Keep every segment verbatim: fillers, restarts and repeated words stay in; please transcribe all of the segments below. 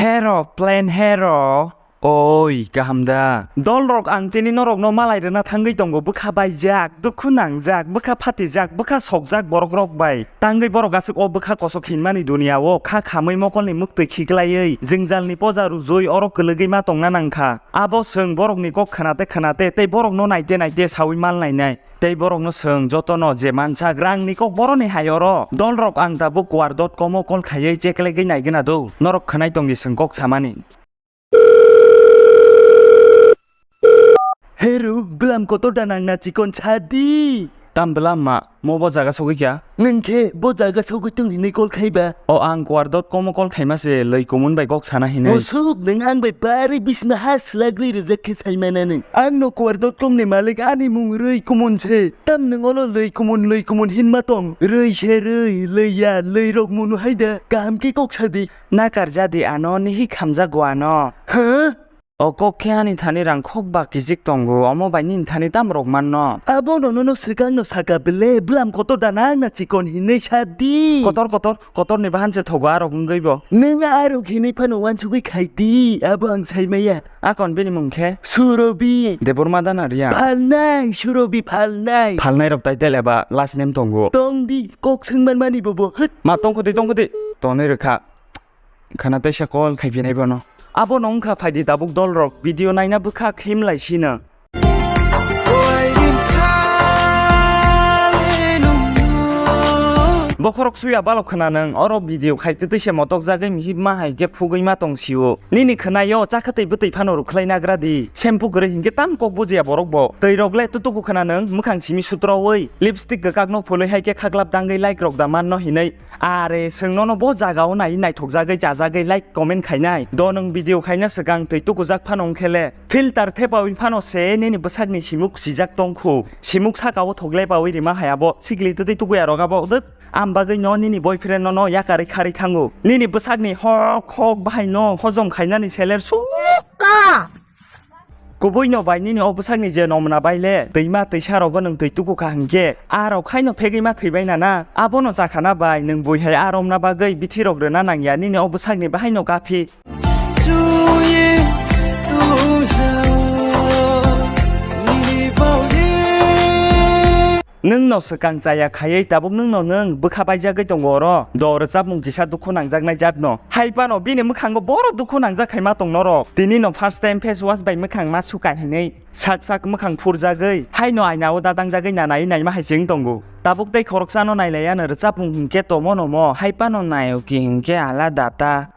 Hero, plain hero. Oi, kaham da? Dolrok, ang tini norokno malai rwna thangwi tongo, bwkha baijak, dukhu nangjak, bwkha phatijak, bwkha sokjak borokrok bai. Tangwi borok aswk o bwkha kosok hinmani duniya-o kha khamwi mokolni mwktwi khiklaiwi, jwngjalni poja rujui oro kwlwgwi ma tongna nangkha. Abo chwng borokni kok khwnate khwnate tei borokno naite naite saui mal nainai. Tei borokno chwng jotono je mansak rangni kok boroni hai oro. Dolrok, ang tabuk kuar dot com o call khaiwi cheklegwi naigwna do. Norok khwnai tongdi chwng kok samani. Heru, bwlam kotor da nang na chikon sadi. Tam bwlam ma, mo bo jaga sogwi kha? Nwng khe bo jaga sogwi tong hinwi call khaiba? O, ang kuar dot com o call khaima se lwi kumun bai kok sana hinwi. Mosuk, nwng ang bai bari bisma ha swlagri rwjak khe saimana nwng. Ang no kuar dot com ni malik ani mung rwi kumun se. Tam nwng olo lwi kumun lwi kumun hinma tong. Rwi se rwi, lwi ya, lwi rok munu hai da. Kaham khe kok sadi. Nakar jadi ano, nihi khamjago ano. Ha? O kok khe ani thani rang khok ba kijik tongo, omo bai nini thani tam rok manno. Abono nono swkang no saka bele, bwlam kotor da nang na chikon hinwi sadi. Kotor, kotor, kotor ni bahan se thogo arok wngwi bo. Nwng arok hinwi phano wansugwi khai di, abo ang sai maya. Akon bini mung khe? Surobi. Debbarma da na Riya? Phalnai, Surobi Phalnai. Phalnai rok title eba last name tongo. Tong di, kok swngman mani bobo. Hwt. Ma tongkho di, tongkho di. Tonwi rwkha. Khana teisa call khai phinai bono. Abono wngkha phaidi tabuk dolrok video naina bwkha khim lai sino. Bokhorok suya balok khna nwng, oro video khai twtwi se motok jagwi mihip ma hai khe phugwi ma tong sio. Nini khwnaio chakha twi bwtwi phano rwkhlai nagra di. Shampoo kwrwi hinkhe tam kok bujiya borok bo. Twi rok le tutuku khna nwng, mwkhang simi sutrowi, lipstick kwkak no phulwi hai khe khaklap dangwi like rok da manno hinwi. Are, chwng nono bo jaga o nai naithokjagwi chajagwi like comment khainai. Do nwng video khaina swkang twi tukujak phano wngkhe le. Filter thepawi phano se nini bwsakni simuk sijak tongkhu. Simuk saka o thoklepawi rima hai abo. Sikli twtwi tukuya rok abo. Dwt, am bagwi no nini boyfriend nono yakarwi kharwi thango. Nini bwsakni hok hok bahai no hojom khainani seler suk. Ka! Kubui no bai nini o bwsakni je nomna bai le, twima twisa rogo nwng twi tuku kha hinkhe, a rok haino phegwi ma thwi bai nana, abono chakhana bai nwng bui hai a romna bagwi bithi rok rwna nangya nini o bwsakni bahai no kaphi. Nwng no swkang chaya khaiwi tabuk nwng no nwng bwkha baijagwi tongo oro, do rwchapmung kisa dukhu nangjaknai jat no. Hai phano bini mwkhango boro dukhu nangjak khai ma tong norok. Tini no first time face wash bai mwkhang ma suka hinwi sak sak mwkhang phurjagwi, haino aina o dadangjagwi nanai naima hai se wng tongo. Tabuk tei khoroksa no nailaiya no rwchapmung hinkhe tomo nomo, hai phano nayoki hinkhe alada ta.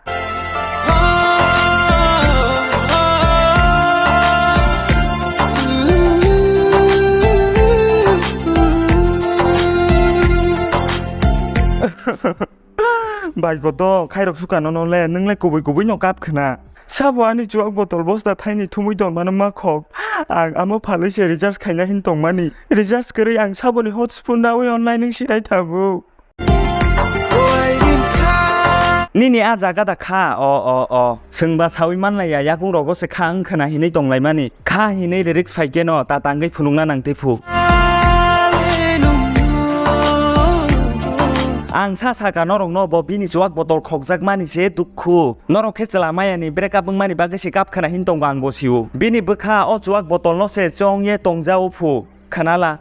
Bai koto, khairok suka nono le, nwng le kubui kubui no kap khna. Sabo ani chuak botol bosta thaini thumui ton mano ma khok. Ang amo phalwi se recharge khaina hin tongmani. Recharge kwrwi ang saboni hotspot nawi online wng sinai thabu. Nini a jaga da kha, o, o, o. Chwngba sawi manlaiya, yakung rogo se kha wng khna hinwi tonglaimani. Kha hinwi lyrics phaikhe no ta tangwi phunukna nang tei phu. Ang sa saka norokno bo bini chuak botol khokjakmani se dukhu. Norok khe chwla mayani break up wngmani bagwi se kap khna hin tongo ang bo sio. Bini bwkha o chuak botolno se chong ye tongjao phu. Khna la.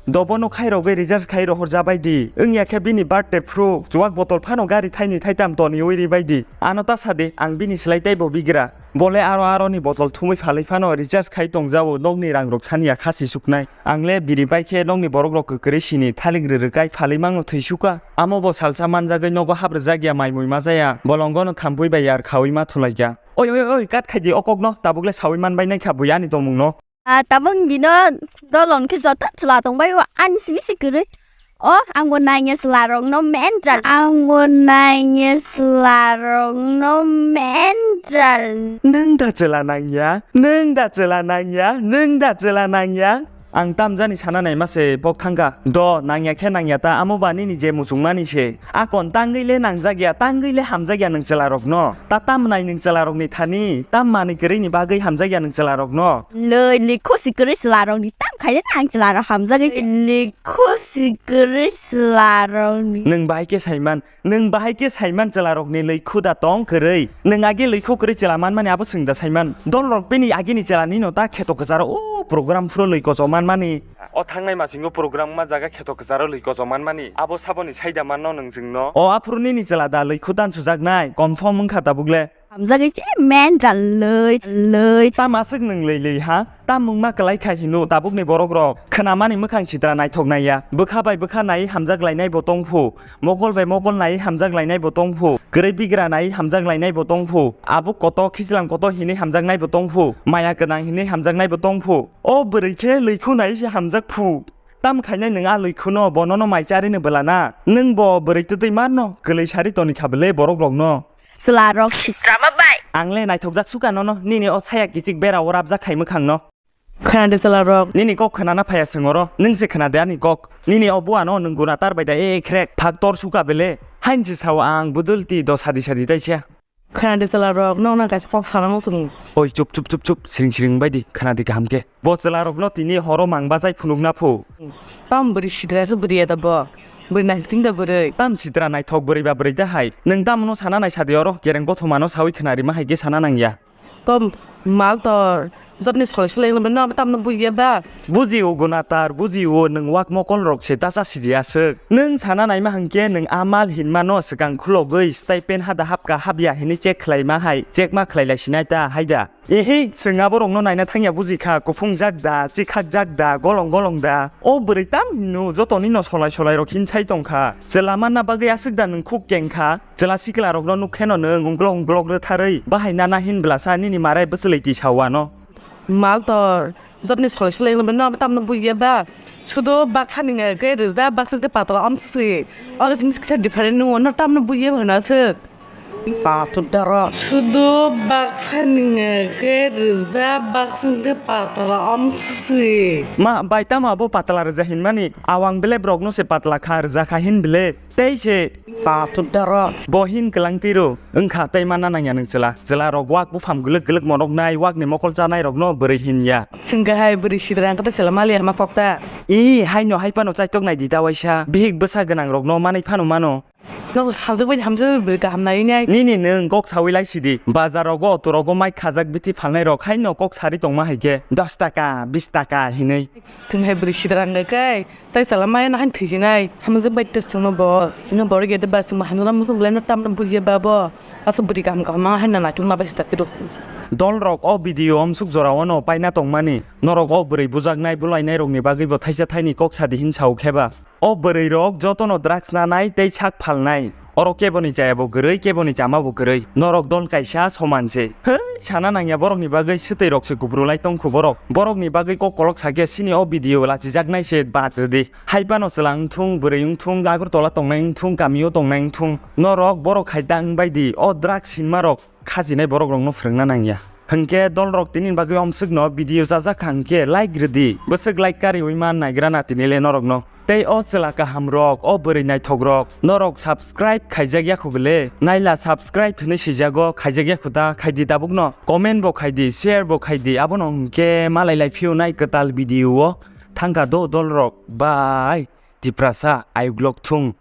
Dobono khairogwi recharge khai rohorjabai di. Wngya khe bini birthday phru chuak botol phano gari thaini thaitam toniwi ribai di. Ano ta sa di, ang bini slai teibo bigra. Bole aro aroni botol thumwi phalwi phano recharge khai tongjao, nokni rangrok saniya khasi suknai. Ang le biri bai khe nokni borokrok kwkrwi sini thalik rwrwk kai phalwi mangno thwi suka. Amo bo salsa manjagwi nogo habrwjak ya, mai mui majaya, bolongono thampui bai yar khaui ma thulaikha. Oi, oi, oi, kat khai di o kokno, tabuk le saui manbai naikha bui ani tongmungno. Ah, tabuk bino dolon khe joto chwla tongbai o, ani simi se kwrwi. O, ang bo nangya chwla rokno mendral. Ang bo nangya chwla rokno mendral. Nwng da chwla nangya? Nwng da chwla nangya? Nwng da chwla nangya? Ang tamjani sana naima se bok thangkha. Do, nangya khe nangya ta, amo ba nini je muchungmani se. Akon tangwi le nangjak ya, tangwi le hamjak ya nwng chwla rokno. Ta tam nai nwng chwla rokni thani, tam manwi kwrwini bagwi hamjak ya nwng chwla rokno. Loi, loi, khusi kwrwi chwla rokni tam khaina ang chwla rok hamjagwi se. Loi, khusi kwrwi chwla rokni. Nwng bahai khe saiman, Nwng bahai khe saiman chwlarokni lwikhu da tong kwrwi? Nwng age lwikhu kwrwi chwla manmani abo swng da saiman? Dolrok bini agini chwlanino ta kheto kwcharo o program phuro lwi kocho manmani. O thangnai masingo program ma jaga kheto kwcharo lwi kocho manmani. Abo saboni saida manno nwng chwngno. O aphuru nini chwla da lwikhu dan sujaknai? Confirm wngkha tabuk le. Hamjagwi se men jaloi, loi. Tamo aswk nwng lwi lwi ha? Tam mungma kwlai kha hino tabukni borokrok? Khwnamani mwkhang sitra naithok naiya. Bwkha bai bwkha naiwi hamjak lainaibo tongphu. Mokol bai mokol naiwi hamjak lainaibo tongphu. Kwrwi bigra naiwi hamjak lainaibo tongphu. Abuk koto, khichlang koto hinwi hamjaknaibo tongphu. Maya gwnang hinwi hamjaknaibo tongphu. O bwrwi khe lwikhu naiwi se hamjakphu. Tam khainai nwng a lwikhuno, bonono mai charini bwlana? Nwng bo bwrwi twtwi manno, kwlwi sari toni kha bwle borokrokno. Chwlarok sitrama bai. Ang le naithokjak suka nono, nini o saya kichik bera o rapjak khai mwkhangno. Khwnadi chwlarok. Nini kok khwnana phaiya swng oro, nwng se khwnadi ani kok. Nini o buano nwng guna tar bai da e e khrek, phak tor suka bele. Hain se sao ang budulti do sadi sadi taisa. Khwnadi chwlarok, nokno kaisa kok sana muchungo. Oi, chup, chup, chup, chup, siring siring bai di, khwnadi kaham khe. Bo chwlarokno tini horo mang bachai phunukna phu. Tam bwrwi sidra khe bwrwi ya da bo. Bwrwi naising da bwrwi. Tam sidra naithok bwrwi ba bwrwi da hai. Nwng tamno sana nai sadi oro, kereng gothomano sawi khwnarima hai khe sana nangya. Tom mal tor. Jotni solai solai wngwi no tamno bujiya ba. Buji o gunatar, buji o nwng wak mokol rok se ta cha sidi aswk. Nwng sana naima hwnkhe nwng a mal hinmano swkang khulogwi stipend hada hapka hapya hinwi check khlaima hai, check ma khlai lai sinai ta hai da. Ehe, chwng aborokno naina thangya buji kha, kuphung jak da, chikhak jak da, golong golong da. O bwrwi tam hino, jotoni no solai solai rok hinsai tong kha. Chwla manna bagwi aswk da nwng khuk keng kha? Chwla sikla rokno nuk kheno nwng ungklok ungklok rwtharwi bahai nana hin bwlasa nini marai bwchwlwi tisa wano. Mal tor, jotni solai solai wngwi no tamno bujiya ba. Sudo baksa ni nge khe rwjak, baksa khe patala om si. Oro jinish kisa different nungo, no tamno bujiya hwna se. Patala daro. Sudo baksa ni nge khe rwjak, baksa khe patala om si. Ma, bai tamo abo patala rwja hinmani? Awang bele borokno se patala kha rwja kha hin bele. Tei se. Patala daro. Bo hin kwlang tiro. Wngkha tei manna nangya nwng chwla. Chwla rok wak bupham gwlwk gwlwk monok nai, wak ni mokol chanai rokno bwrwi hinya. Swngkha hai bwrwi sidra wngkha tei chwla maliya ma kokta. I, haino hai phano chaitok nai di ta waisa. Bihik bwsa gwnang rokno manwi phano mano. Nok hamjak bai hamjak bai kaham nai nai. Nini nwng kok sawi lai sidi. Bazar rogo, auto rogo mai khajak bithi phalnai rok haino kok sari tongma hai khe dos taka, bis taka hinwi. Thung hai bwrwi sidra wngkha kai. Tai chala maya na han thwijinai. Hamjak bai test chungno bo. Chungno bo rege de ba chungma hamjak musu belai no tam tam bujiya ba bo. Aso bwrwi kaham kaham ma han na naituk ma bai sita tiro. Dol rok o video omsuk jora o no paina tongmani. Norok o bwrwi bujaknai bulainai rokni bagwi bo thaisa thaini kok sadi hin sao khe ba. O bwrwi rok jotono drugs nanai tei sak phalnai. Oro keboni chaya bo kwrwi, keboni chama bo kwrwi. Norok dol kaisa soman se. Hei, sana nangya borokni bagwi swtwi rok se kubru lai tongkhu borok. Borokni bagwi kok kolok sakhe sini o video lachijaknai se bad rwdi. Hai phano chwla wngthung, bwrwi wngthung, Agartala tongnai wngthung, kamio tongnai wngthung. Norok borok hai ta wngbai di, o drugs hinma rok khajinai borok rokno phwrwngna nangya. Hwnkhe dol rok tini bagwi omswkno video chajak kha hwnkhe like rwdi. Bwswk like kariwi man naigra na tini le norokno. Tei o chwla kaham rok, o bwrwi naithok rok, norok subscribe khaijak yakho bele? Naila subscribe hinwi swijago, khaijak yakho ta? Khaidi tabukno. Comment bo khaidi, share bo khaidi, abono hwnkhe malai lai phiyunai kwtal video o. Thangkha do dol rok. Bye. Tiprasa ayuk lok thung.